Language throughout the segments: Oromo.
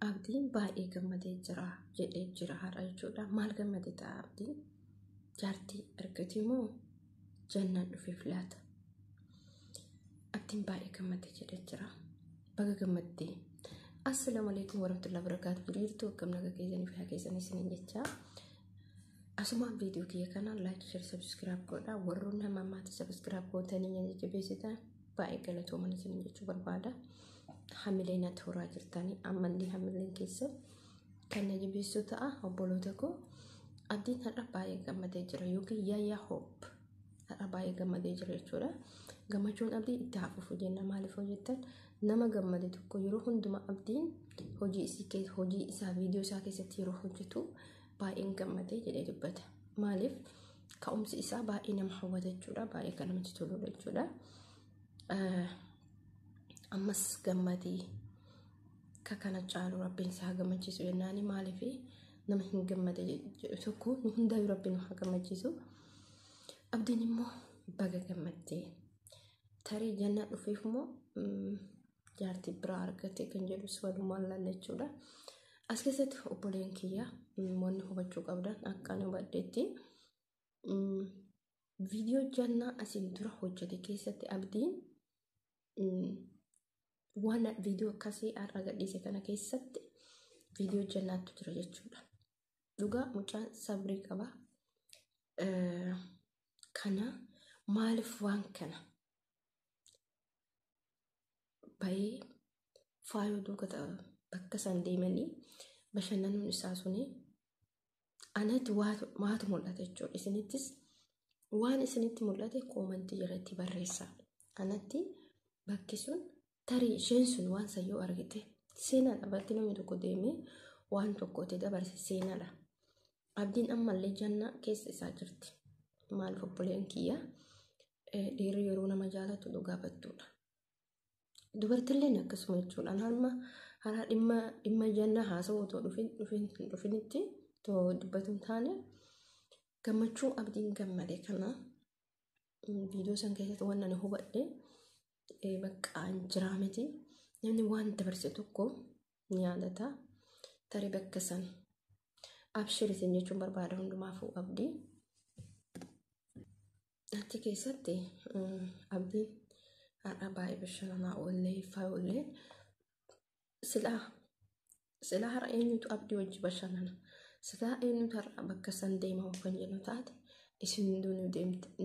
Abdiin baay'ee gammadee jira jedhee jira har'a jechuudha. Maal gammade ta'a abdiin? Jaartii argate moo jannaan dhufeef laata? Abdiin baay'ee gammadee jedhee jira. Baga gammaddee. Assalaamu alaikum warahmatullahi wabarakatuh. Jirtu akkam nagaa keessanii fi keessanii isiniin jecha. Asumaan viidiyoo kiyya kana like, share, subscribe godhaa. Warroonni hamma ammaatti subscribe gootanii na jajjabeessitan baay'ee galatooman isiniin jechuu barbaada. Hamilee natti horaa jirtanii ammallee hamileen keessa kan na jabeessu ta'a obboloota koo. Abdiin har'a baay'ee gammadee jira yookiin yaayyaa hoop har'a baay'ee gammadee jira jechuudha. Gammachuun abdii itti haa fufu jenna maaliif hojjettan nama gammade tokko yeroo hundumaa abdiin hojii isaa viidiyoo isaa keessatti yeroo hojjetu baay'een gammadee jedhee dubbata. Maaliif ka'umsi isaa baay'ee nama hawwata jechuudha. Baay'ee kan namatti toludha jechuudha. Ammas gammadee akka kana caalu rabbiin isaa gammachiisu jennaani maaliif nama hin gammade jedhu tokko nu hundaayyuu rabbiin nu haa gammachiisu. Abdiin immoo baga gammaddee tarii jannaa dhufeef immoo jaartii biraa argate kan jedhus walumaan laalla jechuudha. As keessatti obboleen kiyya wanni hubachuu qabdan akka ani hubadhetti viidiyoo jannaa asiin dura hojjete keessatti abdiin waan viidiyoo akkasii har'a gadhiise kana keessatti viidiyoo jannaatu jira jechuudha. Dhugaa mucaan sabrii qaba. Kana maaliif waan kana bahee faayoo duuka bakka san deemanii bashannanuun isaa suni anatti waatu mul'ata jechuudha. Isinittis waan isinitti mul'ate koomantii jalatti barreessaa. Anatti bakki sun tarii isheen sun waan san yoo argite seenaadha. Bakki namni tokko deemee waan tokko itti dabarse seenaadha. Abdiin ammallee jannaa keessa isaa jirti. Maaliif obboleen kiyya dhiirri yeroo nama jaalatu dhugaa battuudha. Dubartilleen akkasuma jechuudha. Amma haraa dhimma jannaa haasa'u otoo dhufinitti otoo dubbatu hin taane gammachuu abdiin gammade kana viidiyoo san keessatti waan ani hubadhe bakka jiraa miti. Namni waan dabarse tokko ni yaadata. Tarii bakka san abshir isin jechuun barbaada hundumaafuu abdii. Achi keessatti abdiin har'a baay'ee bashannanaa oollee faayollee silaa har'a eenyutu abdii wajji bashannana silaa eenyutu har'a bakka san deema kan jedhu taate isin hunduu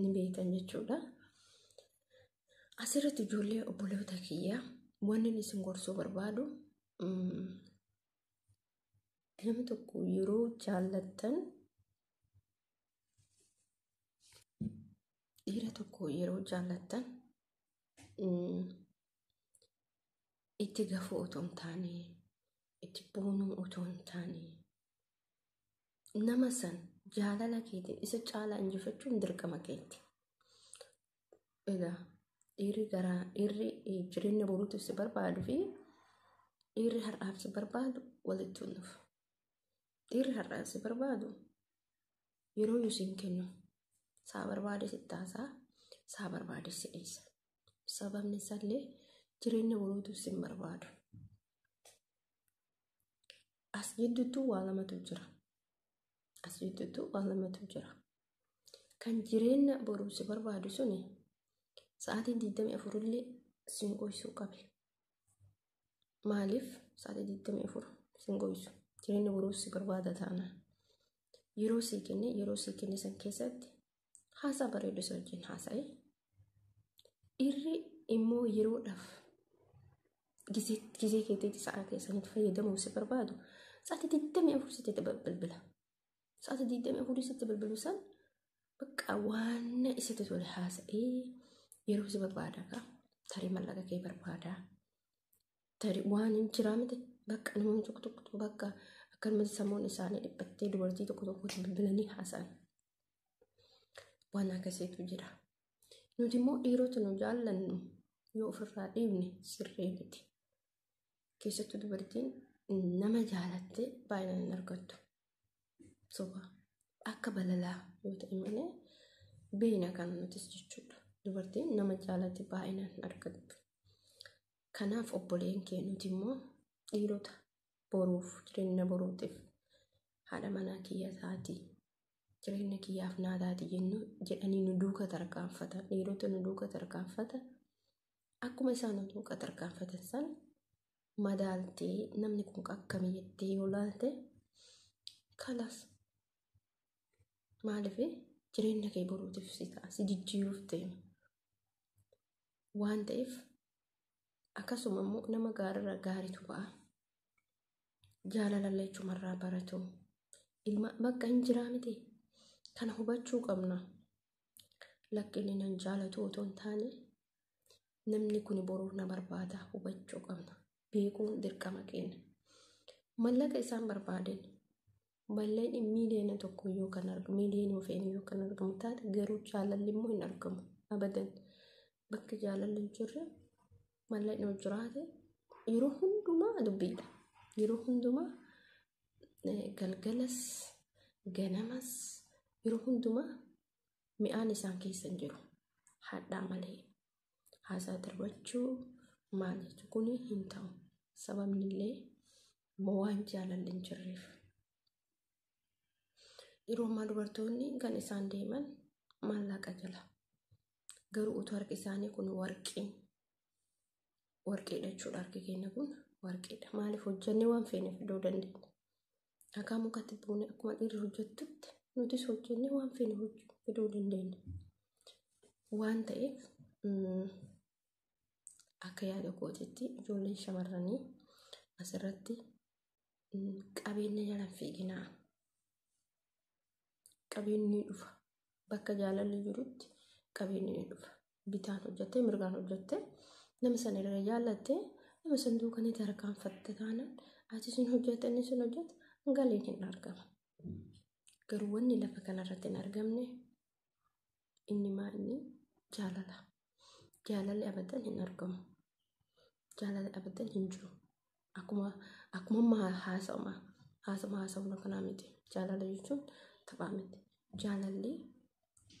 ni beektan jechuudha. Asirratti ijoollee obboloota kiyyaa wanni isin gorsuu barbaadu nama tokko yeroo jaallattan dhiira tokko yeroo jaallattan itti gafuu otoo hin taane itti boonuu otoo hin taane nama san jaalala keetiin isa caalaa injifachuun dirqama keeti. Egaa dhiirri garaa dhiirri jireenya boruutu si barbaadu fi dhiirri har'aaf si barbaadu walitti hin dhufu. Dhiirri har'aaf si barbaadu yeroo iyyuu siin kennu saa barbaade sitti haasa'a saa barbaade si dhiisa. Sababni isaallee jireenya boruutu si hin barbaadu. As jidduutti waa lamatu jira. As jidduutti waa lamatu jira. Kan jireenya boruu si barbaadu suni sa'aatiin 24 illee sin goysuu qabe. Maaliif sa'aatii 24 sin goysu? Jireenya boruu si barbaada taana. Yeroo sii kenne yeroo sii kenne san keessatti haasaa bareedu isa wajjin haasa'e. Dhiirri immoo yeroodhaaf gizee keetiitti sa'a keessanitti fayyadamuuf si barbaadu sa'aatii 24 sitti bilbila. Sa'aatii 24 sitti bilbilu san bakka waan isatti tole haasa'ee yeroo si barbaada kaa tarii mallaqa kee barbaada. Tarii waan hin jiraa miti bakka namoonni tokko tokko bakka akkanumatti sammuun isaanii dhiphattee dubartii tokko tokkotti bilbilanii haasa'an. Waan akkasiitu jira. Nuti immoo dhiirota nu jaallannu yoo ofirraa dhiibne sirrii miti. Keessattuu dubartiin nama jaalattee baay'inaan hin argattu. Soba akka balalaa yoo ta'e malee beena kana nutis jechuudha. Dubartiin nama jaalatte baay'inaan hin argattu. Kanaaf obboleen kee nuti immoo dhiirota Boruuf jireenya boruutiif haadha manaa kiyya taati, jireenya kiyyaaf naa taati jennu jedhanii nu duuka tarkaanfatan. Dhiirota nu duuka tarkaanfatan. Akkuma isaan nu duuka tarkaanfatan sana madaaltee namni kun akkamii jettee yoo laalte kalas maaliif jireenya kee boruutiif si ta'a, si jijjiiruuf deema waan ta'eef. Akkasuma immoo nama gaariirraa gaariitu ba'a. Jaalala jechuumarraa baratu. Ilma bakka hin jiraa miti. Kana hubachuu qabna. Lakki inni nan jaalatu otoo hin taane namni kun boruuf na barbaada hubachuu qabna. Beekuun dirqama keenya. Mallaqa isaan barbaadan malleen miiliyoona tokko yoo kan argamu, miiliyoona feene yoo kan argamu taate, garuu jaalalli immoo hin argamu abadan. Bakki jaalalli hin jirre mallaqni yoo jiraate yeroo hundumaa dubbiidha. Yeroo hundumaa galgalas ganamas yeroo hundumaa mi'aan isaan keessa hin jiru. Hadhaa malee haasaa darbachuu maal jechuun kun hin ta'u. Sababni illee waan jaalalli hin jirreef. Yeroo ammaa dubartoonni kan isaan deeman maallaqa jala. Garuu utuu harki isaanii kun warqii warqiidha jechuudha. Harki keenya kun warqiidha. Maaliif hojjannee waan feene fiduu dandeenya. Dhagaa mukatti buune akkuma dhiirri hojjettutti nutis hojjannee waan feene fiduu dandeenya. Waan ta'eef akka yaada kootiitti ijoolleen shamarranii asirratti qabeenya jalaan fiiginaa. Qabeenyi ni dhufa. Bakka jaalalli jirutti qabeenyi ni dhufa. Bitaan hojjettee mirgaan hojjettee nama sana irra jaallattee nama sana duukaa ni tarkaanfatte taanaan ati sun hojjette inni sun hojjette galiin hin argama. Garuu wanni lafa kanarratti hin argamne inni maa inni jaalala. Jaalalli abadan hin argamu. Jaalalli abadan hin jiru. Akkuma akkuma haasa'uma haasa'uma haasa'uma kanaa miti. Jaalala jechuun taphaa miti. Jaalalli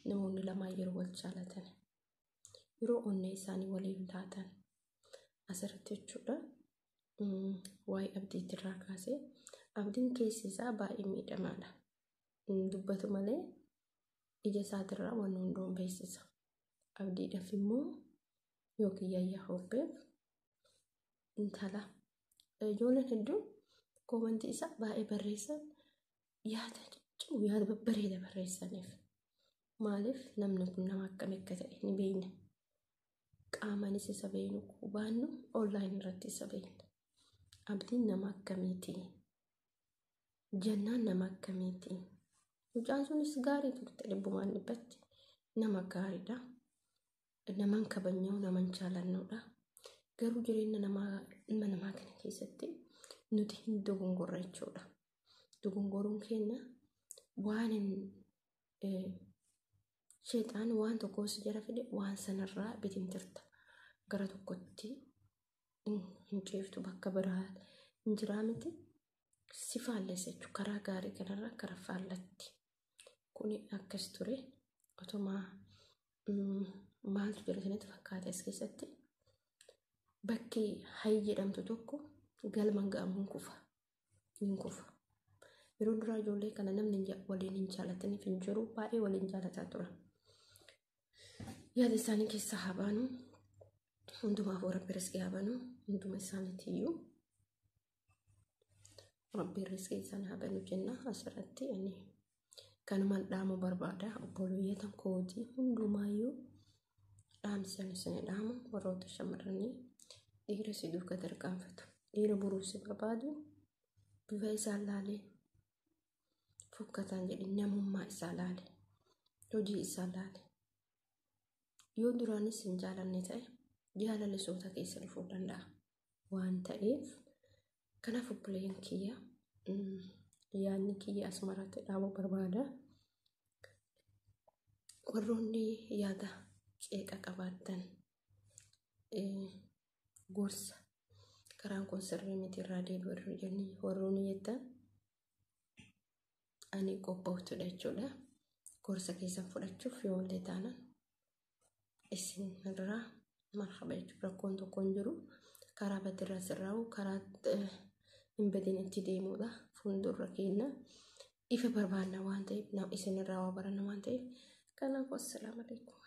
namoonni lamaan yeroo wal jaalatan, yeroo onnee isaanii waliin laatan asirratti jechuudha. Waa'ee abdiitirraa kaasee abdiin keessi isaa baay'ee miidhamaadha. Dubbatu malee ija isaatirraa waan hundumaa beeksisa. Abdiidhaaf immoo yookiin yaayyaa hobbeef intala ijoolleen hedduun koomantii isaa baay'ee barreessan, yaada ciccimu yaada babbareeda barreessaniif. Maaliif namni kun nama akkamii akka ta'e ni beekna. Qaamaanis isa beeknu hubannu onlaayinii irratti isa beekna. Abdiin nama akkamiiti? Jannaan nama akkamiiti? Mucaan sunis gaarii turte, dhibbumaan dhibbatti nama gaariidha. Naman kabajnuu, naman jaalannudha. Garuu jireenya namaa ilma namaa kana keessatti nuti hin dogongorra jechuudha. Dogongoruun keenya waan hin sheexaan waan tokko si jala fide waan sanarraa bitintirta. Gara tokkotti hin ceeftu, bakka biraa hin jiraa miti. Si faallessa jechuudha. Karaa gaarii kanarraa karaa faallatti. Kuni akkas ture. Otumaa maaltu jira isinitti fakkaata as keessatti? Bakki hayi jedhamtu tokko galma ga'amu hin kufa. Hin kufa. Yeroo duraa ijoollee kana namni waliin hin jaalataniif hin jiru. Baay'ee waliin jaalataa turan. Yaada isaanii keessaa haa baanu. Hundumaaf Rabbi riskii haa banu. Hunduma isaaniitiyyuu Rabbi riskii isaanii haa banu jenna. Asirratti ani kanumaan dhaamuu barbaada. Obboleeyyan kootii hundumaayyuu dhaamsan isin dhaamu warroota shamarranii dhiira si duuka tarkaanfatu. Dhiira boruu si barbaadu bifa isaa laalee fokkataan jedhi, namummaa isaa laale, hojii isaa laale. Yoo duraanis hin jaalanne ta'e jaalalli soota keessa dhufuu danda'a. Waan ta'eef kanaaf obboleeyyan kiyya yaadni kiyya asumarratti dhaabuu barbaada. Warroonni yaada qeeqa qabaattan, gorsa karaan kun sirrii miti irraa deebi'u jennee warroonni jettan ani qophooftuudha jechuudha. Gorsa keessan fudhachuuf yoomillee taanaan isin irraa marhaba jechuudha. Rakkoon tokko hin jiru. Karaa badirraa sirraa'u, karaa hin badinitti deemuudha. Fuuldura keenya ifa barbaanna waan ta'eef, isinirraa waa baranna waan ta'eef. Kanaaf, assalaamu alaikum.